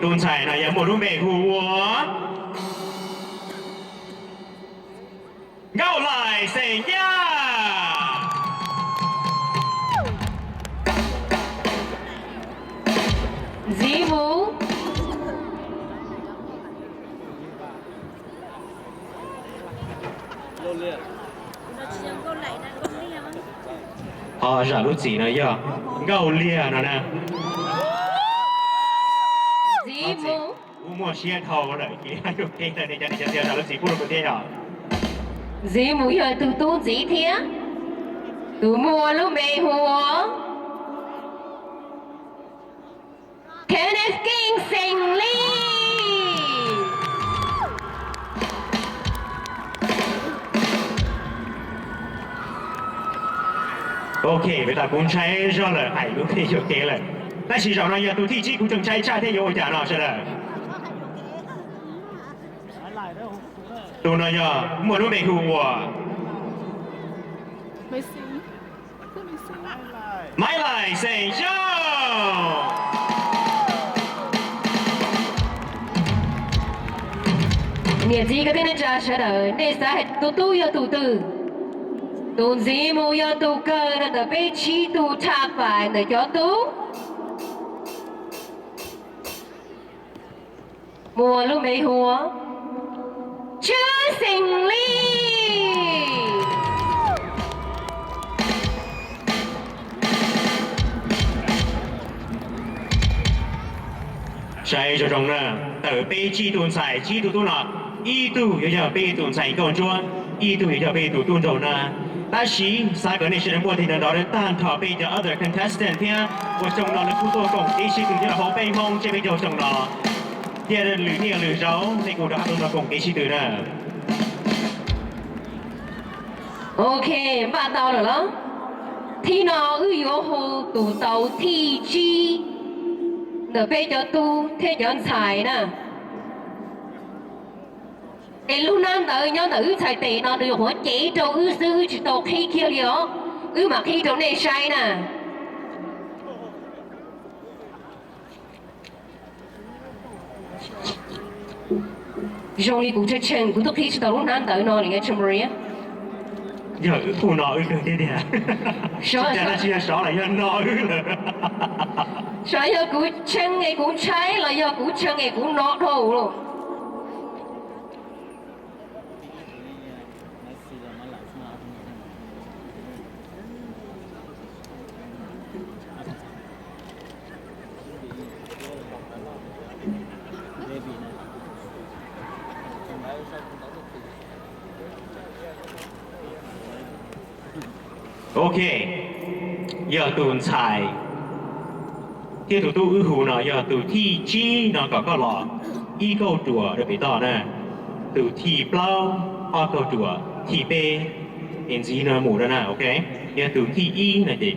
Tus ntxhais no yog muaj lub npe hu ua Nkauj Laim xeem Yaj. Ntxiv mus. Ho zam lub txim no yog Nkauj Liag no na. Ntxiv mus. Kuv muaj siab dhau lawm, cia li zam lub txim pub rau kuv thiab yog. Ntxiv mus yog tus tub ntxiv thiab, tus muaj lub npe hu ua Kenneth Keej xeem Lis. Ok, vim tas kuv ntshai zog lawm hais lub npe yuam kev lawm. Tab sis zaum no yog tus thib tsib kuv tseem ntshai tshaj thiab yuav ua cas no sawv daws. Tus no yog muaj lub npe hu ua Maiv Laim xeem Xyooj. Niam txiv kwv tij neej tsa sawv daws, nej xav hais tus tub yog tus twg? Tus ntxiv mus yog tus kawg no ntawm peb tsib tug tha pais ntawm cov tub. Muaj lub npe hu ua Tswb xeem Lis. Saib zoo zoo na, ntawm peb tsib tug ntxhais tsib tug tub no, ib tug yuav yog peb tus ntxhais nkauj ntsuab, ib tug yuav yog peb tus tub nraug na. Tab sis xav kom nej sawv daws muaj tes nrov nrov tag nrho peb cov other contestant thiab ua xyoo no lawv kuj tuaj koom kev sib tw nyob rau hauv peb Hmoob tsiab peb caug xyoo no. Thiab lwm niaj lwm zaus nej kuj rov qab tuaj nrog koom kev sib tw na. Ok, npaj tau lawm los? Thib no wb yuav hu tus tau thib tsib ntawm peb cov tub thiab cov ntxhais na. Es lub hnab ntawd nyob ntawm wb txhais tes no nws nyuam qhuav cev rau wb xwb, wb tsis tau qhib kiag li os. Wb mam qhib rau nej saib na. Zoo li kuv tshee tshee kuv twb qhib tsis tau lub hnab ntawd no li Chamaria. Yog wb hu no wb kawg thiab tiag. Sov, tsis yog sov los yog no wb lawm. Sov yog kuv tshee es kuv ntshai los yog kuv tshee es kuv no dhau lawm. Ok, yog tus ntxhais thiab tus tub wb hu no yog tus thib tsib no kom koj los ib kauj ruam rau pem toj na, tus thib plaub ob kauj ruam, thib peb es ntxiv no mus rau na, ok? Yog tus thib ib no ces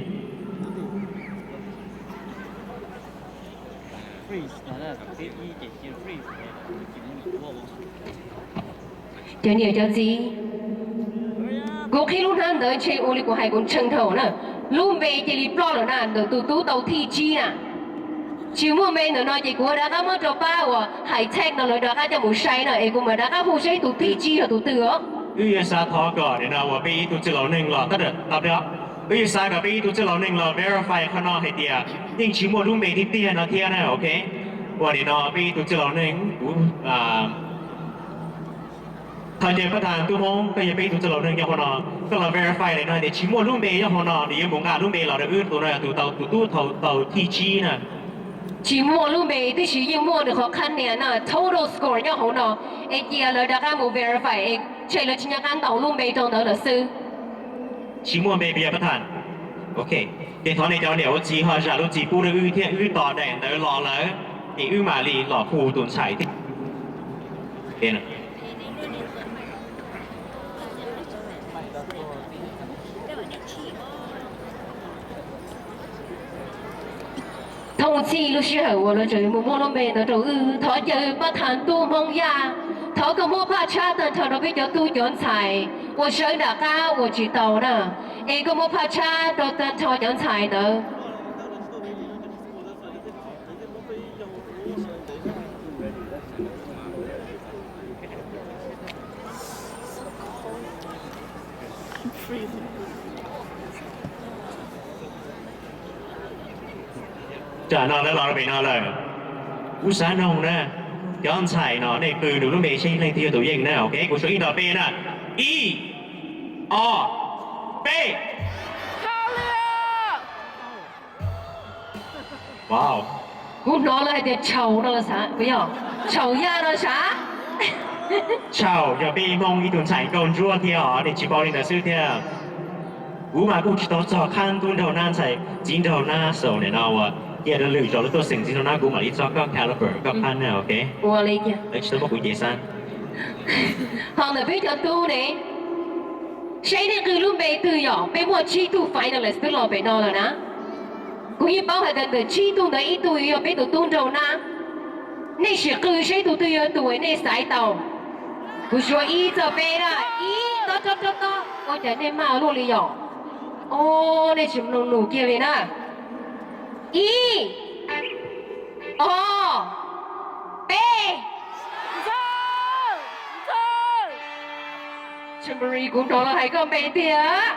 Cov niam cov txiv, kuv qhib lub hnab ntawd ntshe ua li kuv hais kuv ntshee dhau na. Lub npe cia li ploj lawm na, ntawm tus tub tau thib tsib na. Tsis muaj npe ntawm no ces kuv rov qab muab rau pab uas hais tag no lawv rov qab coj mus saib na, es kuv mam rov qab hu seb tus thib tsib yog tus twg os. Wb yuav xav thov kom nim no uas peb ib tug txwj laus neeg los tab, wb yuav xav kom peb ib tug txwj laus neeg los verify qhov no hais tias yeej tsis muaj lub npe tiag tiag no thiab na, ok. Uas nim no peb ib tug txwj laus neeg, kuv thov caw pab tham tub Hmoob, koj yog peb ib tug txwj laus neeg nyob hauv no, koj los verify li no tias tsis muaj lub npe nyob hauv no, nws yuav mus nqa lub npe los rau wb, tus no yog tus tau, tus tub tau thib tsib na. Tsis muaj lub npe tib si, yeej muaj nws qhov qhab nias na, total score nyob hauv no, es cia lawv rov qab mus verify, es ntshe lawv tsis nco qab ntaus lub npe rau ntawd lawm xwb. Tsis muaj npe pab tham. Ok, ces thov nej cov niam ua txiv ho zam lub txim pub rau wb thiab, wb tos daim ntawd los lawm es wb mam li los hu tus ntxhais thiab. Thooj txhij lub sij hawm uas lawv tseem mus muab lub npe ntawd rau wb, thov caw pab tham tub Hmoob Yaj, thov koj muab phaj tshab tag nrho rau peb cov tub cov ntxhais uas sawv nram qab uas tsis tau na, es koj muab phaj tshab rau tag nrho cov ntxhais ntawd. Tam no lawv los rau pem no lawm. Kuv xav noog na, cov ntxhais no nej qw nws lub npe seb leej twg yog tus yeej na, ok? Kuv suav ib ntawm peb na. Ib, ob, peb. Wow. Kuv hnov lawv hais tias Tshaum no los sav, puas yog? Tshaum Yaj no sav? Tshaum yog peb Hmoob ib tug ntxhais nkauj ntsuab thiab os, nej tsis paub li ntawd xwb thiab. Kuv mas kuj tsis tau txog qhab tub nraug nab ntxhais txiv nraug nab xaus nim no uas cia rau lwm zaus lawv tuaj xeem txiv nraug nab kuv mam li txog koj caliber koj qhab na, ok? Ua li cas? Lawv tsis tau muab kuv nce xab. Ho ntawm peb cov tub ne, saib nej qw lub npe twg yom, peb muaj tsib tug finalist twb los pem no lawm na. Kuv yeej paub hais tias ntawm tsib tug ntawd ib tug yog peb tus tub nraug nab. Nej sim qw saib tus twg yog tus uas nej xaiv tau. Kuv suav ib txog peb na, ib, tob tob tob tob, ua cas nej maj luaj li yom? O, nej tsis mloog nus kiag li na. Ib, ob, peb. Chambery, kuv hnov lawv hais koj npe tiag.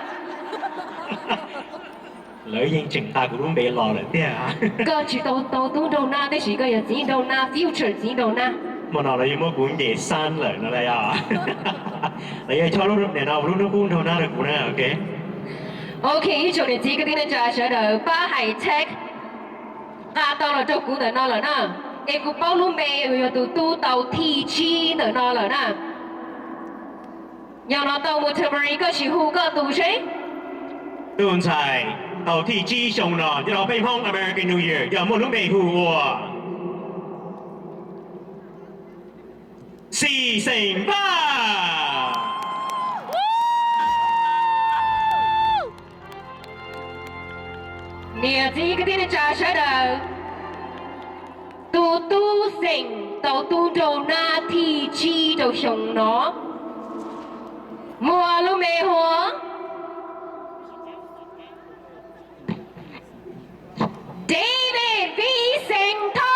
Lawv yeej tseem nqa kuv lub npe los lawm tiag. Koj tsis tau tau tub nraug nab tab sis koj yog txiv nraug nab, future txiv nraug nab. Hmo no lawv yuav muab kuv nce xab lawm no las. Lawv yuav chob lub nim no lub hnub qub nraug nab rau kuv na, ok. Ok, ib tsoom niam txiv kwv tij neej tsa sawv daws pab hais tag nqa tau los rau kuv ntawm no lawm na. Es kuv paub lub npe yog tus tub tau thib tsib ntawm no lawm na. Yog no tau mus Chambery, koj sim hu koj tus seb. Tus ntxhais tau thib tsib xyoo no nyob rau peb Hmoob American New Year yog muaj lub npe hu ua Xis Xeem Vaj. Niam txiv kwv tij neej tsa sawv daws, tus tub xeem tau tub nraug nab thib tsib rau xyoo no muaj lub npe hu ua David Vincent Thoj.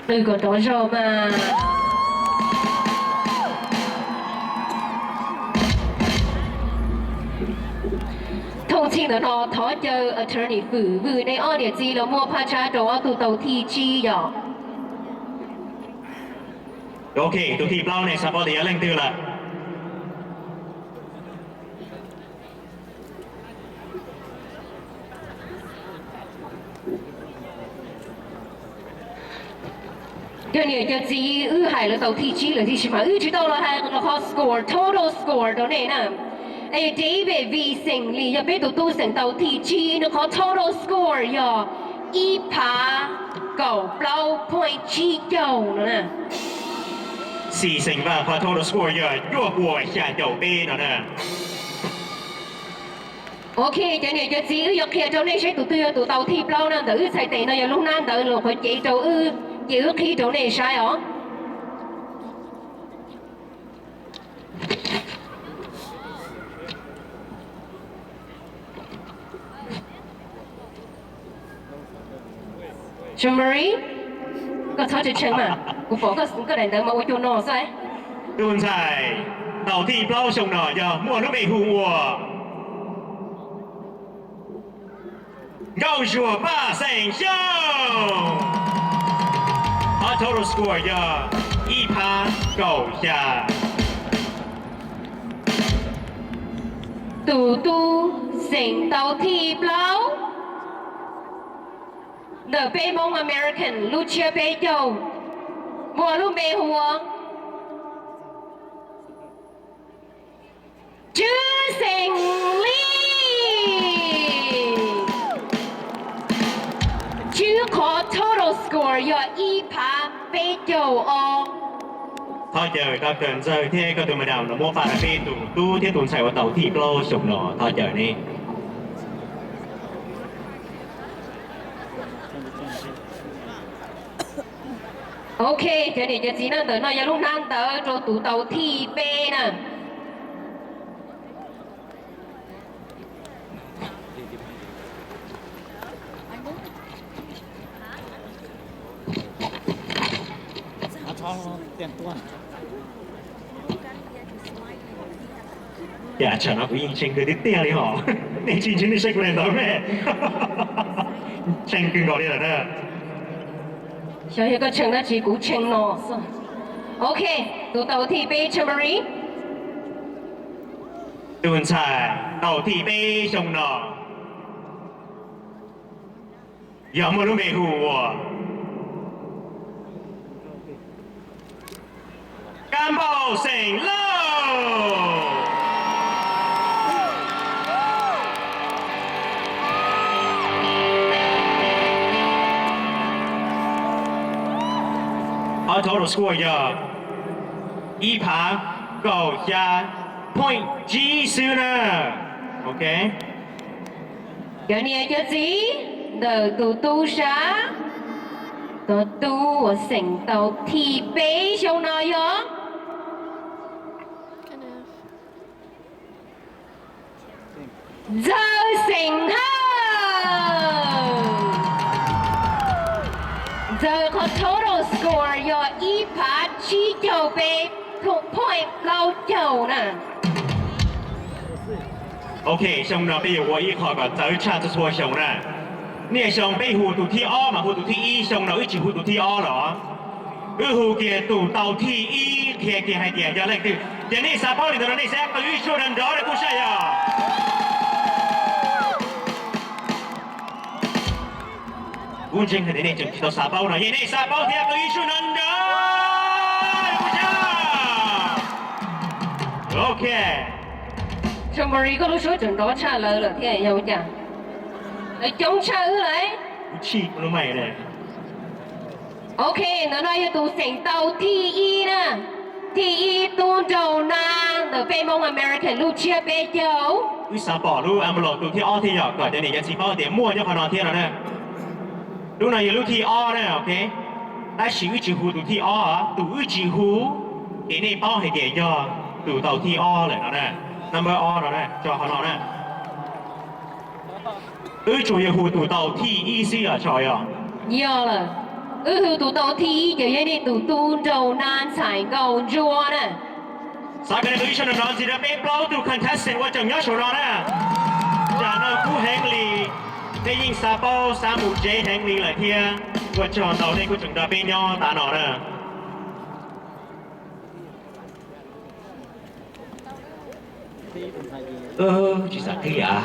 Qw kom nrov zog mas. Thooj txhij ntawm no thov caw attorney Fwm Vwj nej ob niam txiv los muab phab tshab rau ob tug tau thib tsib yom. Ok, tus thib plaub nej xav paub tias yog leej twg lawm? Cov niam cov txiv, wb hais lawv tau thib tsib lawm tiam sis mas wb tsis tau los hais qhov score, total score rau nej na. Es David Vincent li yog peb tus tub xeem tau thib tsib, nws qhov total score yog ib phav kaum plaub point tsib caug no na. Xis Xeem Vaj qhov total score yog cuaj puas xya caum peb no na. Ok, cov niam cov txiv, wb yuav qhia rau nej saib tus twg yog tus tau thib plaub na. Ntawm wb txhais tes no yog lub hnab ntawv los qhov cev rau wb, ces wb qhib rau nej saib os. Jean Marie, koj txhob tshee tshee mas, kuv pom koj daim ntawv mas ua cuag no xwb. Tus ntxhais tau thib plaub xyoo no yog muaj lub npe hu ua Nkauj Zuag Paj Xeem Xyooj. Qhov total score yog ib phav kaum xya. Tus tub xeem tau thib plaub ntawm peb Hmoob American lub tsiab peb caug muaj lub npe hu ua Tswv Xeem Lis. Tswv qhov total score yog ib phav peb caug ob. Thov caw Doctor Ntxawg thiab koj tus madam los muab faj rau peb tus tub thiab tus ntxhais uas tau thib plaub xyoo no, thov caw nej. Ok, cov niam cov txiv, na ntawm no yog lub hnab ntawv rau tus tau thib peb na. Cas tsam no kuv yeej tshee kawg tiag tiag li hos. Nej tsis ntseeg nej saib kuv daim ntawv me. Tshee kawg nkaus li lawm na. Xyov yog koj tshee dab tsi kuv tshee no xwb. Ok, tus tau thib peb Chamberry. Tus ntxhais tau thib peb xyoo no yog muaj lub npe hu ua Kab Npauj xeem Lauj. Qhov total score yog ib phav kaum xya point tsib xwb na. Ok. Cov niam cov txiv, ntawm tus tub sab, tus tub uas xeem tau thib peb xyoo no yog Ntxawg xeem Hawj. Ntxawg qhov total score yog ib phav tsib caug peb point plaub caug na. Ok, xyoo no peb yuav ua ib qho kom txawv tshaj txhua txhua xyoo na. Niaj xyoo peb hu tus thib ob mas hu tus thib ib, xyoo no wb tsis hu tus thib ob los. Wb hu kiag tus tau thib ib qhia kiag hais tias yog leej twg. Ces nej xav paub li ntawd no nej xav qw ib suab nrov nrov rau kuv saib yog. Kuv ntseeg hais tias nej tseem tsis tau xav paub no, yog nej xav paub thiab qw ib suab nrov nrov rau kuv saib. Ok. Chamberry, koj lub suab tseem nrov tshaj lawv lawm thiab yog ua cas? Lawv coob tshaj wb lawm. Kuv tshij lub maim ne. Ok, ntawm no yog tus xeem tau thib ib na, thib ib tub nraug nab ntawm peb Hmoob American lub tsiab peb caug. Wb xav pom lub envelope tus thib ob thiab yog kom cov niam cov txiv paub tias muaj nyob qhov no thiab no na. Lub no yog lub thib ob na, ok. Tab sis wb tsis hu tus thib ob, tus wb tsis hu, ces nej paub hais tias yog tus tau thib ob lawm no na. Number ob no na, tso qhov no na. Wb tsuas yog hu tus tau thib ib xwb yog tso yog. Yog lawm, wb hu tus tau thib ib ces yog nej tus tub nraug nab ntxhais nkauj ntsuab na. Xav kom nej qw ib suab nrov nrov ntxiv rau peb plaub tug contestant uas tseem nyob saum no na. Tsam no kub heev li, peb yeej xav paub xav mus tsev heev li lawm thiab. Ua tsaug ntau nej kuj tseem nrog peb nyob tas no na. Tsis xav qhib av.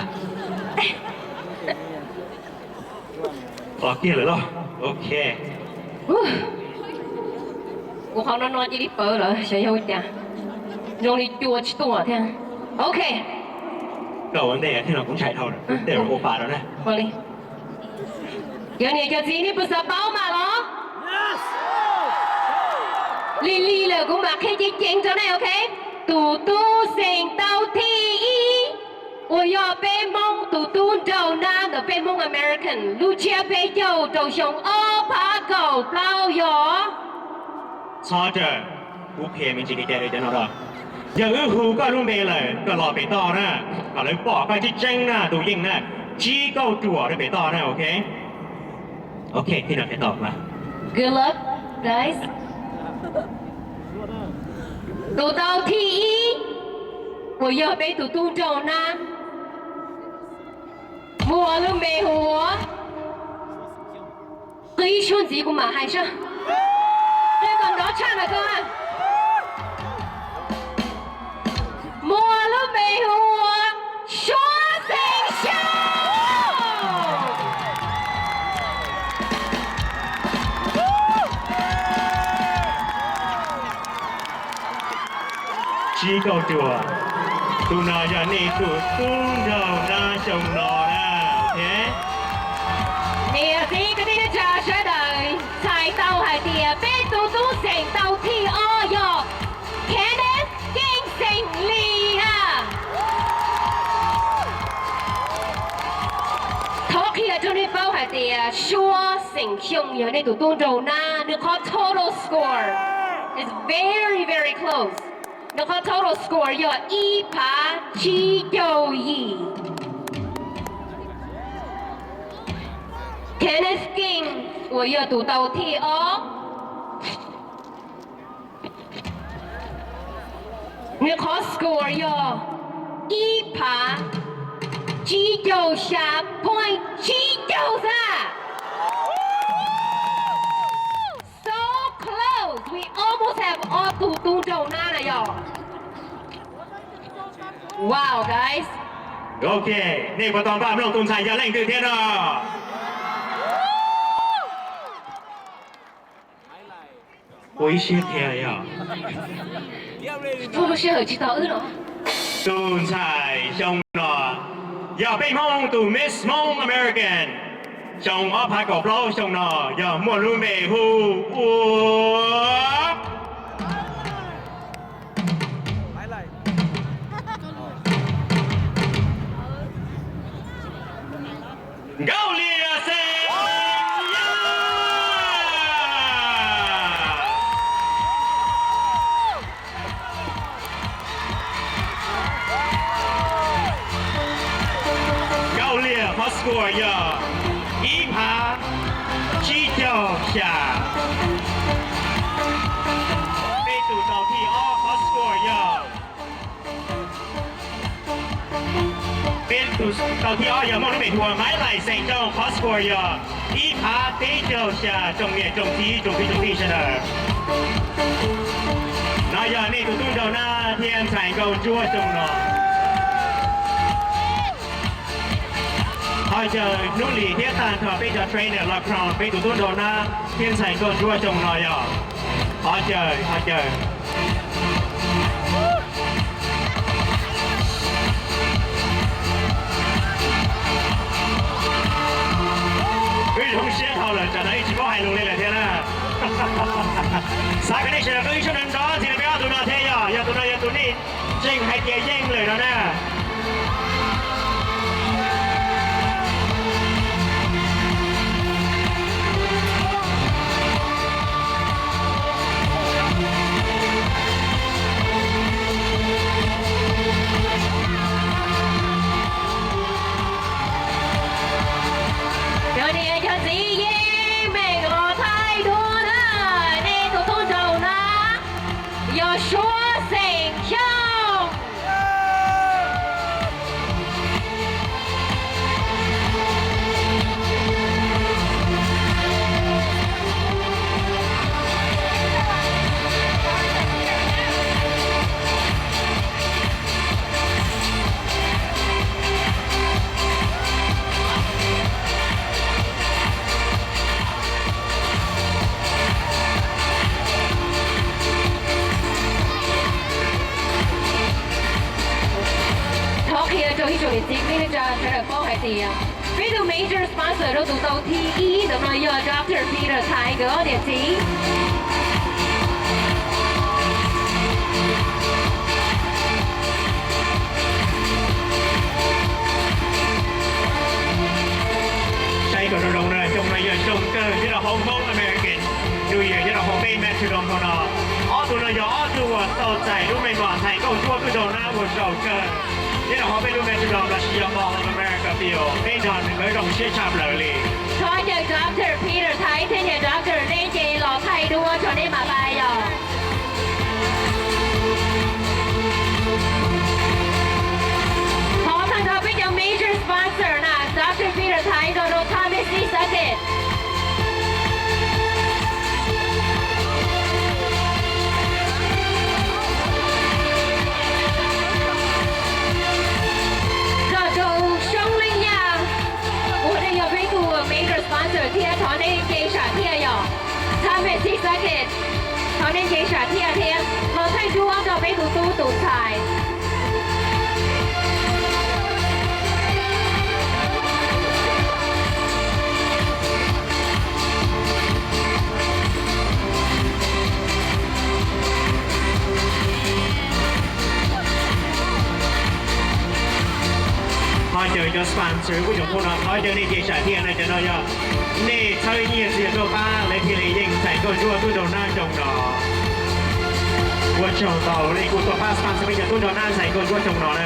Los kiag lawm los. Ok. Kuv qhov no no cia li pawv lawm xyov yog ua cas, zoo li cua tsis tuaj thiab. Ok. Koj ua ntej thiab no kuv ntshai dhau, tej ua pa rau na. Cov niam cov txiv, nej puas xav paub mas los? Lig lig lawm kuv mam qhia ceev ceev rau nej, ok? Tus tub xeem tau thib ib uas yog peb Hmoob tus tub nraug nab ntawm peb Hmoob American lub tsiab peb caug rau xyoo ob phav kaum plaub yog. Txhob rawm, kuv qhia me ntsis li cas rau cov no rau. Yog wb hu koj lub npe lawm koj los pem toj na, kom lawv pom koj tseeb tseeb na tus yeej na, tsib kauj ruam rau pem toj na, ok? Ok, thib no qhia tau mas. Good luck, guys. Tus tau thib ib uas yog peb tus tub nraug nab, muaj lub npe hu ua, qw ib suab ntxiv kuv mam hais saib. Qw kom nrov tshaj mas koj. Muaj lub npe hu ua Suab Xeem Xyooj. Tsib kauj ruam, tus no yog nej tus tub nraug nab xyoo no na, ok? Niam txiv kwv tij neej tsa sawv daws, txhais tau hais tias peb tus tub xeem tau thib ob yog Kenneth Keej xeem Lis na. Thov qhia rau nej paub hais tias Suab Xeem Xyooj yog nej tus tub nraug nab, nws qhov total score is very very close. Nws qhov total score yog ib phav tsib caug yim. Kenneth Keej uas yog tus tau thib ob, Nws qhov score yog ib phav tsib caug xya point tsib caug xwb. So close, we almost have ob tug tub nraug nab na yog. Wow, guys. Ok, nej puas tau npaj mloog tus ntxhais yog leej twg thiab no? Ua ib siab thiab yog. Tus sij hawm tsis tau wb los. Tus ntxhais xyoo no yog peb Hmoob tus Miss Hmoob American xyoo ob phav kaum plaub xyoo no yog muaj lub npe hu ua Nkauj Liam Xeem Yaj. Nkauj Liam qhov score yog ib phav tsib caug xya. Peb tus tau thib ob qhov score yog Peb tus tau thib ob yog muaj lub npe hu ua Maiv Laim Xeem Tooj, qhov score yog ib phav peb caug xya. Tsoom niam tsoom txiv tsoom kwv tsoom tij sawv daws, no yog nej tus tub nraug nab thiab ntxhais nkauj ntsuab xyoo no. Qhov chaw hnub lim thiab tag nrho peb cov trainer los khoom peb tus tub nraug nab thiab ntxhais nkauj ntsuab xyoo no yog qhov chaw, qhov chaw. Wb zoo siab dhau lawm, tsam no wb tsis paub hais lus li lawm thiab na. Xav kom nej sawv daws ib suab nrov ntxhi rau peb ob tug no thiab yog, yog tus no yog tus nej tseem hais tias yeej lawm no na. Cov niam cov txiv yeej meem los thaij duab na, nej tus tub nraug na yog Suab Xeem Xyooj. Thov qhia rau ib tsoom niam txiv kwv tij neej tsa sawv daws paub hais tias peb tus major sponsor rau tus tau thib ib ntawm no yog Doctor Peter Thaiv nkawd ob niam txiv. Saib kom zoo zoo na, xyoo no yog xyoo kawg nyob rau hauv Hmoob American New Year nyob rau hauv peb Metrodome hauv no. Ob tug no yog ob tug uas tau txais lub meej mom ntxhais nkauj ntsuab tub nraug nab uas zoo kawg nyob rau hauv peb lub Metrodome lossis yog Mall of America Field, peb nrog nkawd zoo siab tshaj plaws li. Thov caw Doctor Peter Thaiv thiab niam Doctor nej nce los thaij duab rau nej mam pais yom. Thov tag nrho peb cov major sponsor na, Doctor Peter Thaiv nrog rau Thomas Xib Xab Kej. Nrog rau Xyoob Leej Yaj, uas nej yog peb tug major sponsor thiab, thov nej nce sam thiaj yom. Thomas Xib Xab Kej, thov nej nce sam thiaj thiab los thaij duab rau peb tus tub tus ntxhais. Thov caw cov sponsor kuj tsoom phooj no, thov caw nej nce sam thiaj na, cov no yog nej txhawb nyiaj ntxiag tuaj pab lawv thiaj li yeej ntxhais nkauj ntsuab tub nraug nab xyoo no. Ua tsaug ntau nej kuj tuaj pab sponsor peb cov tub nraug nab ntxhais nkauj ntsuab xyoo no na.